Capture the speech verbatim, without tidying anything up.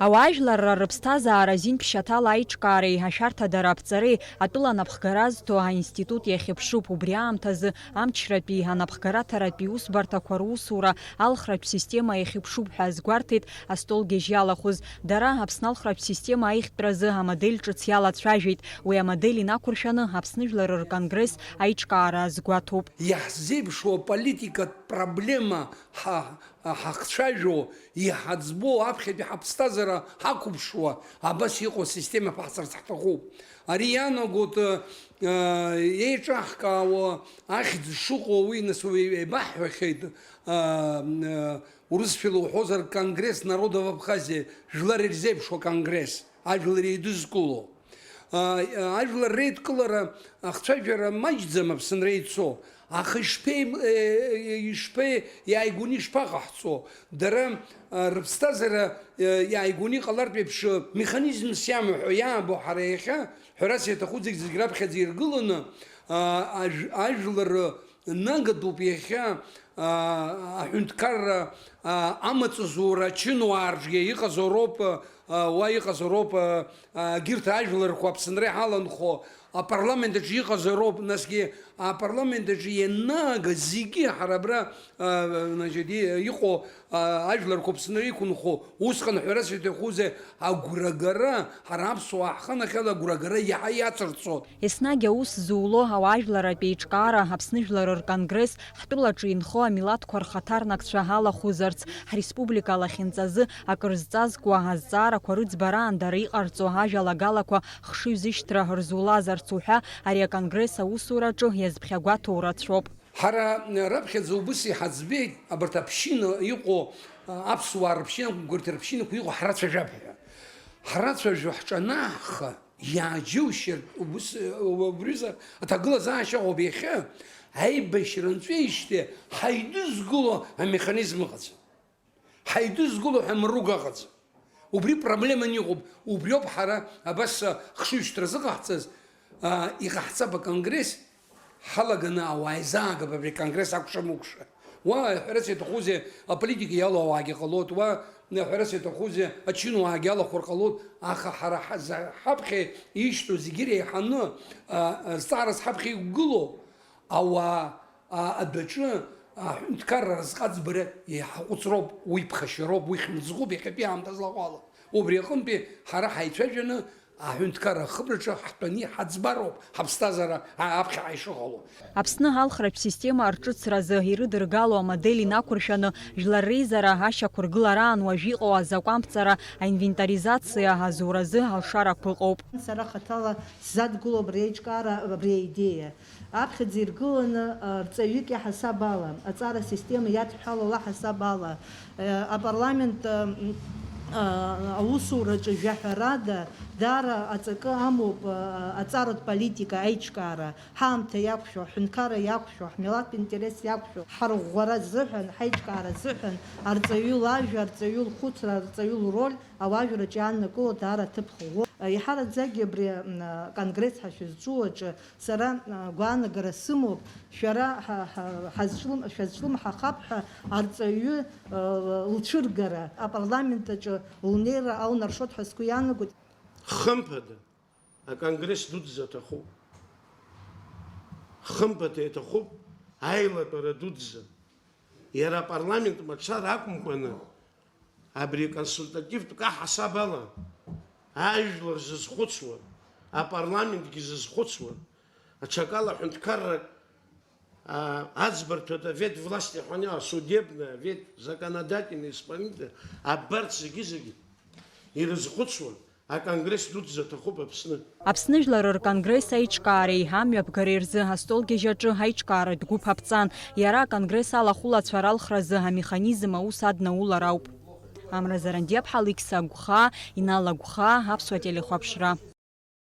Ауаажәларра рыԥсҭазаара азин ԥшьаҭала аиҿкаареи ашәарҭадара аԥҵареи атәыла анапхгара азҭо аинститут иахьыԥшуп. Убри аамҭазы амчратәи, анапхгараҭаратәи усбарҭақәа русура алхратә система иахьыԥшуп ҳәа азгәарҭеит астолгьежь иалахәыз. Дара Аԥсны алхратә система аихтәразы амодель ҿыц иалацәажәеит. Уи амодель инақәыршәаны Аԥсны Жәлар Рконгресс аиҿкаара азгәаҭоуп. Иаҳзеиԥшуа политикатә проблема ҳа-, ҳахцәажәо, иҳаӡбо, аԥхьатәи ҳаԥсҭазаара ҳақәыԥшуа, абас иҟоу асистема ԥаҳҵарц ҳҭахуп. Ари иаанагоит, э, еиҿаҳкаауа ахьӡ шыҟоу, уи нас уи еибаҳҳәахьеит, э, э, урысшәала уҳәозар, Конгресс народов Абхазии, жәлар ирзеиԥшуа конгресс, ажәлар еидызкыло. А, ажәлар реидкылара ахцәажәара маҷӡам Аԥсынра ицо, аха ишԥеи-, э, ишԥеи-, иааигәаны ишԥаҟаҳҵо? Дара, а, рыԥсҭазаара, э, иааигәаны иҟалартә еиԥш, механизмс иамоу ҳәа иаабо ҳара иахьа, ҳәарас иаҭаху зегь, зегь раԥхьаӡа иргыланы, а, ажә-, ажәлар нагатәуп иахьа, а, аҳәынҭқарра, а, амаҵзура ачынуаа рҿгьы иҟазароуп, а, уа иҟазароуп, а, а, егьырҭ ажәларқәа Аԥсынра иҳаланхо апарламент аҿы иҟазароуп, насгьы апарламент аҿы ианаага зегьы ҳара абра, а, значит, и-, иҟоу, а, ажәларқәа Аԥсынра иқәынхо усҟан ҳәарас иаҭахузеи агәрагара, ҳара аԥсуаа ҳханахьала агәрагара иаҳа иацырҵоит. Еснагь аус зуло ауаажәларратә еиҿкаара Аԥсны Жәлар Рконгресс ҳтәылаҿы инхо амилаҭқәа рхаҭарнакцәа алахәызарц, ҳреспублика алахьынҵазы акыр зҵазкуа азҵаарақәа рыӡбараан дара иҟарҵо ажәалагалақәа хшыҩзышьҭра рзулазарц уҳәа ари аконгресс аусураҿы иазԥхьагәаҭоу рацәоуп. Ҳара раԥхьаӡа убыс иҳаӡбеит, абарҭ аԥшьына иҟоу, аԥсуаа рыԥшьынақәа, рыԥшьынақәа иҟоу ҳрацәажәап ҳәа. Ҳрацәажәо ҳҿанааха, иааџьоушьартә убыс, убриза аҭагылазаашьа ыҟоуп иахьа, аибашьра нҵәеижьҭеи ҳаидызкыло амеханизм ыҟаӡам. Ҳаидызкыло ҳәа мрук ыҟаӡам. Убри проблеманы иҟоуп. Убриоуп ҳара абас, а, хшыҩзышьҭра зыҟаҳҵаз, а, иҟаҳҵап аконгресс, ҳалаганы ауаа изаагап абри аконгресс акәша-мыкәша. Уа, ҳәарас иаҭахузеи, аполитика иалоу ауаагьы ҟалоит, уа, ҳәарас иаҭахузеи, ачынуаагьы алахәыр ҟалоит, аха ҳара ҳаза-, ҳаԥхьа ишьҭоу зегьы реиҳаны, а, а, зҵаарас ҳаԥхьа иқәгылоу ауаа, а, адәаҿы аҳәынҭқарра разҟ аӡбара иҳаҟәыҵроуп, уи ԥхашьароуп, уи хьымӡӷуп иахьатәи аамҭа злаҟоу ала. Убри аҟынтәи ҳара ҳаицәажәаны аҳәынҭқарра ахыбраҿы ҳтәаны иҳаӡбароуп, ҳаԥсҭазаара а-, аԥхьаҟа ишыҟало. Аԥсны алхратә система арҿыцразы ирыдыргало амодель инақәыршәаны, жәлар реизара ашьақәыргылараан уажә иҟоу азакәанԥҵара аинвентаризациа азуразы алшарақәа ыҟоуп. Сара хаҭала сзадгылоуп абри аиҿкаара, абри аидеиа. Аԥхьаӡа иргыланы, а, рҵаҩык иаҳасаб ала, аҵара асистема иадҳәалоу аҳасаб ала, а, апарламент, а, м, а, аусураҿы жәаҳәарада даара аҵакы амоуп, а, аҵаратә политика аиҿкаара, ҳаамҭа иақәшәо, ҳҳәынҭқарра иақәшәо, ҳмилаҭтә интерес иақәшәо, ҳарӷәӷәара азыҳәан, ҳаиҿкаара азыҳәан арҵаҩы лажәа, арҵаҩы лхәыцра, арҵаҩы лроль ауаажәраҿы иааннакыло даара аҭыԥ хыӷәӷәоуп. Еиҳараӡакгьы абри, м, конгресс ҳәа шәызҿу аҿы сара, а, гәаанагара сымоуп, шәара ҳа-, ҳа-, ҳазҿлым-, шәазҿлымҳахап ҳәа арҵаҩы, а, лцәыргара, апарламент аҿы лнеира алнаршоит ҳәа сгәы иаанагоит. Хымԥада, аконгресс дуӡӡа аҭахуп. Хымԥада иаҭахуп аилатәара дуӡӡа. Иара апарламент мацара акәымкәаны, абри аконсультативтә аҳасаб ала, ажәлар зызхәыцуа, апарламентгьы зызхәыцуа, аҽакала аҳәынҭқарра, а, аӡбарҭа, вет власти ҳәа анеилаҳа, судебная, вет законодательная, исполнительная, абарҭ зегьы-зегьы ирызхәыцуа, аконгресс дуӡӡа аҭахуп Аԥсны. Аԥсны Жәлар Рконгресс аиҿкаареи амҩаԥгареи рзы астолгьежь аҿы аиҿкааратә гәыԥ аԥҵан. Иара аконгресс алахәылацәа ралхразы амеханизм аус аднаулар ауп. Амра Зарандиаԥҳа, Алықьса Агәхаа, Инал Агәхаа, Аԥсуа телехәаԥшра.